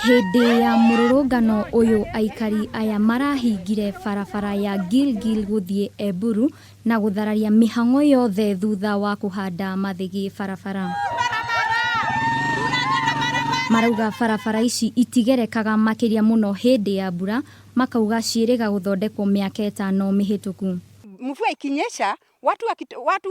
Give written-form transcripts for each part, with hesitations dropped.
Hĩndĩ ya mũrũrũngano ũyũ aikari aya marahingire barabara ya Gilgil gũthiĩ Eburu na gũthararia mĩhang'o yothe thutha wa kũhanda mathĩgĩ barabara. Marauga barabara ici itigerekaga makĩria mũno hĩndĩ ya mbura, makauga ciĩrĩga gũthondekwo mĩaka ĩtano mĩhĩtũku. Mvua ikinyesha watu, watu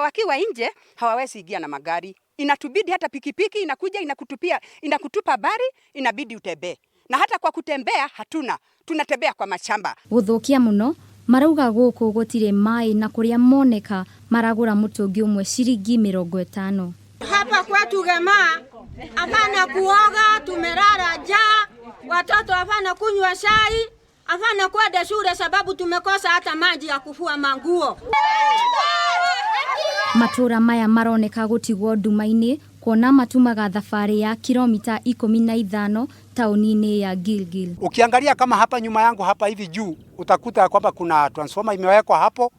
wakiwa nje hawawezi ingia na magari, inatubidi hata pikipiki inakuja inakutupia, inakutupa bari, inabidi utembee, na hata kwa kutembea hatuna, tunatembea kwa mashamba. Gũthũkia mũno marauga gũkũ gũtirĩ maĩ na kũrĩa moneka maragũra mũtũngi ũmwe ciringi 50. Hapa kwetu Gema hapana kuoga, tumelala njaa, watoto hapana kunywa chai, hapana kwenda shule sababu tumekosa hata maji ya kufua manguo. Matũra maya maroneka gũtigwo nduma-inĩ kuona matumaga thabarĩ ya kilomita 15 taũni-inĩ ya Gilgil. Ukiangalia kama hapa nyuma yangu hapa hivi juu utakuta kwamba kuna transformer imewekwa hapo,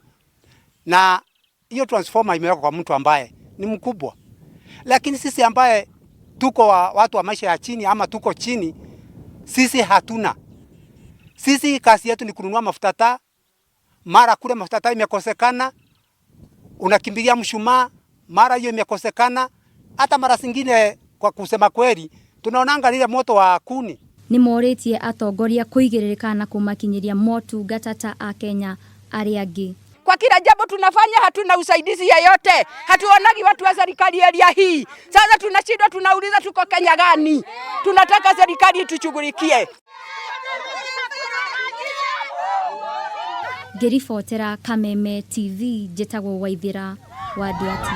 na hiyo transformer imewekwa kwa mtu ambaye ni mkubwa, lakini sisi ambaye tuko watu wa maisha ya chini ama tuko chini, sisi hatuna. Sisi kazi yetu ni kununua mafuta taa, mara kule mafuta taa imekosekana, unakimbilia mshumaa, mara hiyo imekosekana. Hata mara zingine kwa kusema kweli tunaonanga lile moto wa kuni. Nĩ morĩtie atongoria kũigĩrĩrĩka na kũmakinyĩria motungata ta akenya arĩa angĩ. Kwa kila jambo tunafanya hatuna usaidizi yeyote, hatuonagi watu wa serikali area hii. Sasa tunashindwa, tunauliza tuko Kenya gani? Tunataka serikali itushughulikie. Ngĩribotera Kameme TV njĩtagwo Waithĩra wa Ndiati.